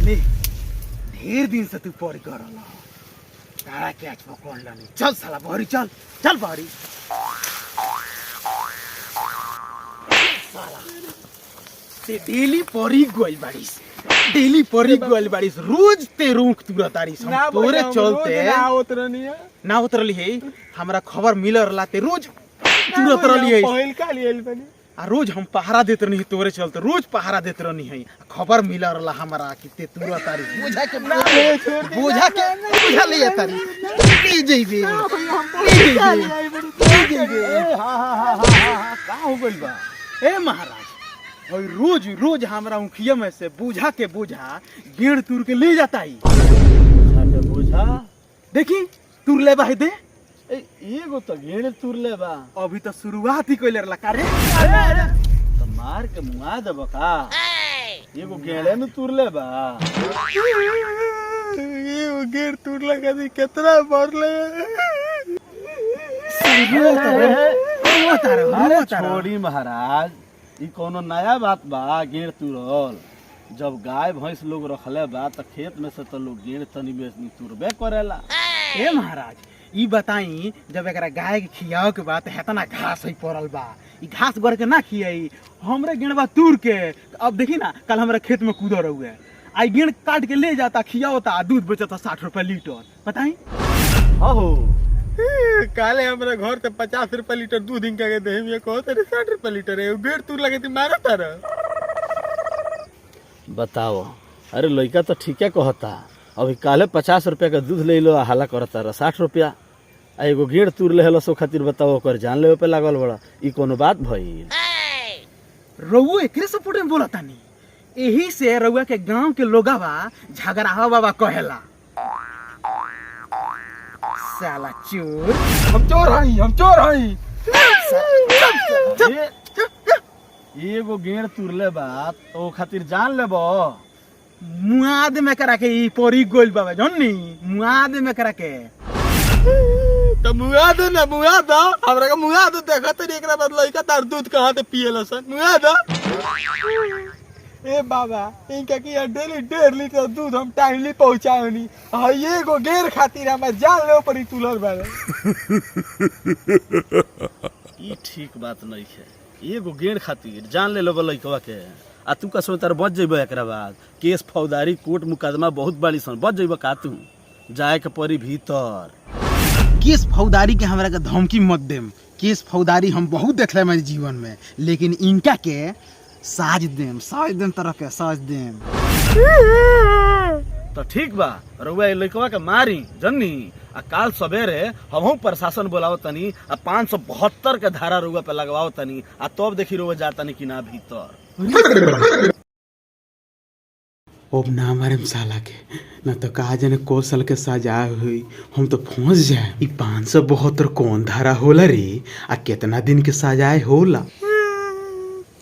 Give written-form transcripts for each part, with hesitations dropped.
साले, ढेर दिन से तू पढ़ कर तारा के आज पकड़ लानी। चल साला बहरी, चल चल बहरी। साला ते डेली परी गोइल बाड़ीस, डेली परी गोइल बाड़ीस, रोज ते रूख तुरा तारीस। हम ना तोरे भैया, हम चलते रोज ना आवत रहनी है। ना उतरली है, हमरा खबर मिल रहला ते रोज तुरत रहली है। पहिल का लियल बनी। आ रोज हम पहरा देत रहनी तोरे चलते, रोज पहरा देत रहनी है। खबर मिल रहला हमरा कि ते तुरत तारी बोझा के ना भैया, छोड़ दे। बोझा के बोझा ले तारी ले जइबे। ना भैया, हम पहिल का लियल बनी। ए, हा हा हा हा हा का हो गइल बा? ए महाराज, और रोज रोज हमरा उखिया में से बोझा के बोझा गेड़ तुर के ले जाता ही। बोझा के बोझा? देखी तुर ले बाहे दे। ए, एगो तो घेड़ तुरले बा। अभी तो शुरुआत ही कइले रहला का रे। तो मार के मुआ देब का? एगो गेड़े में तुरले बा। ये गेर टूट लगा दी, कितना मरले। रोता रहो, अरे रोता रहो। छोड़ी महाराज, ई कोनो नया बात बा गेड़ तुरल? जब गाय भैंस लोग रखले बा त खेत में से तो लोग गेड़ तनी बेसनी तुरबे करेला। ए महाराज, ई बताई जब एकरा गाय के खियाव के बात हेतना घास है पड़ल बा, ई घास गोर के ना खियाई? हमरे गेड़वा तूर के अब देखी ना, कल हमरा खेत में कूदर हुए, आई गेड़ काट के ले जाता, खियावता, आ दूध बेचता 60 रुपया लीटर, बताई। हो। काले हमरा घर से 50 रुपया लीटर दूध इनका के देही में कहो तेरे 60 रुपया लीटर है। गेर तू लगे थी मारा तारा। बताओ, अरे लइका तो ठीके कहता। अभी काले 50 रुपया का दूध ले लो, आ हाला करता रह 60 रुपया, आ एगो गेड़ तुर ले सो खातिर बताओ ओकर जान लेवे पे लागल बड़ा। ई कोनो बात भइल? रउआ एकरे सपोर्ट में बोलता नहीं, एही से रउआ के गांव के लोगावा झगड़ावा बाबा कहेला। साला चोर। हम चोर हई, हम चोर हई। एगो गेड़ तुरले बा तो ओ खातिर जान लेबो? मुआद में करा के ई पोरी गोइल बाबा जन्नी, मुआद में करा के। तो मुआ दो ना, मुआ दो हमरा के, मुआ दो। देखो तो एकरा बाद लइका तार दूध कहाँ ते पिए सन, मुआ दो। ए बाबा, इनका की डेली 1.5 लीटर दूध हम टाइमली पहुंचाओनी, आ एगो गेर खातिर हमरा जान ले पड़ी तुलर बारे। ई ठीक बात नहीं है। एगो गेड़ खातिर जान ले लेबो लइकवा के, आ तू का सोच तार बच जइबो? एकरा बाद केस फौजदारी कोर्ट मुकदमा बहुत बाड़ी सन, बच जइबो का तू? जाए के पड़ी भीतर। केस फौजदारी के हमरा के धमकी मत देम। केस फौजदारी हम बहुत देखले मेरे जीवन में, लेकिन इनका के साज देम, साज देम, तरह के साज देम। तो ठीक बा, रउआ ए लइकवा के मारी जन्नी, आ काल सवेरे हमहू प्रशासन बोलाओ तनी, आ 572 के धारा रउआ पे लगवाओ तनी, आ तब देखी रउआ जा तनी कि ना भीतर। अब ना मारे साला के, ना तो कहा जाने कौशल के सजा हुई, हम तो फंस जाए। ई 572 कौन धारा होला रे, आ कितना दिन के सजाए होला?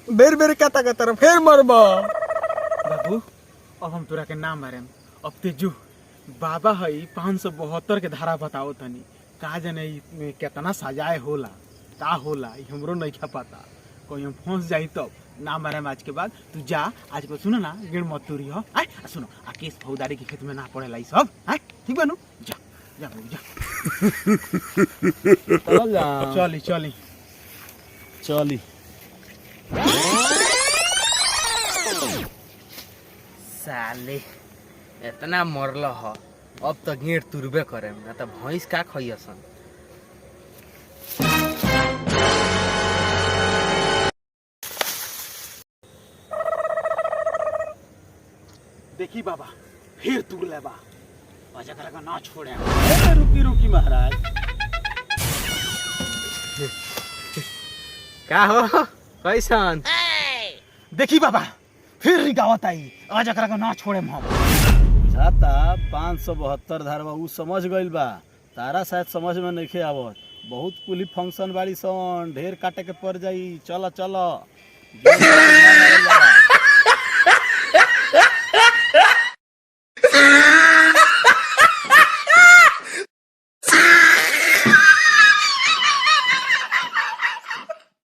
बेर बेर कता कता फिर मरब। बाबू, अब हम तोरा के ना मारेम। अब तेजू बाबा हई 572 के धारा बताओ तनी, का जाने ई में कितना सजाए होला, का होला, ई हमरो नहीं खा पता, कहीं हम फंस जाई तब। ना मारेम आज के बाद। तू जा, आज के सुनो ना, गिर मत तुरी हो। आय, आ सुनो, आ केस फौजदारी के खेत में ना पड़ेला ई सब। आय, ठीक बनू? जा जा बाबू, जा। चल जा। चली चली। चली। साले इतना मरल ह, अब तो गेड़ तुरबे करे, ना तो भैंस का खइयसन। देखी बाबा, फिर तुर ले बा, अजकरा का ना छोड़े। अरे रुकी रुकी महाराज। का हो, कैसन? देखी बाबा, फिर रिगावत आई, आज एकरा के ना छोड़े हम। बुझाता 572 धारवा उ समझ गइल बा, तारा शायद समझ में नइखे आवत। बहुत कुली फंक्शन बाड़ी सन, ढेर काटे के पड़ जाई। चल चल।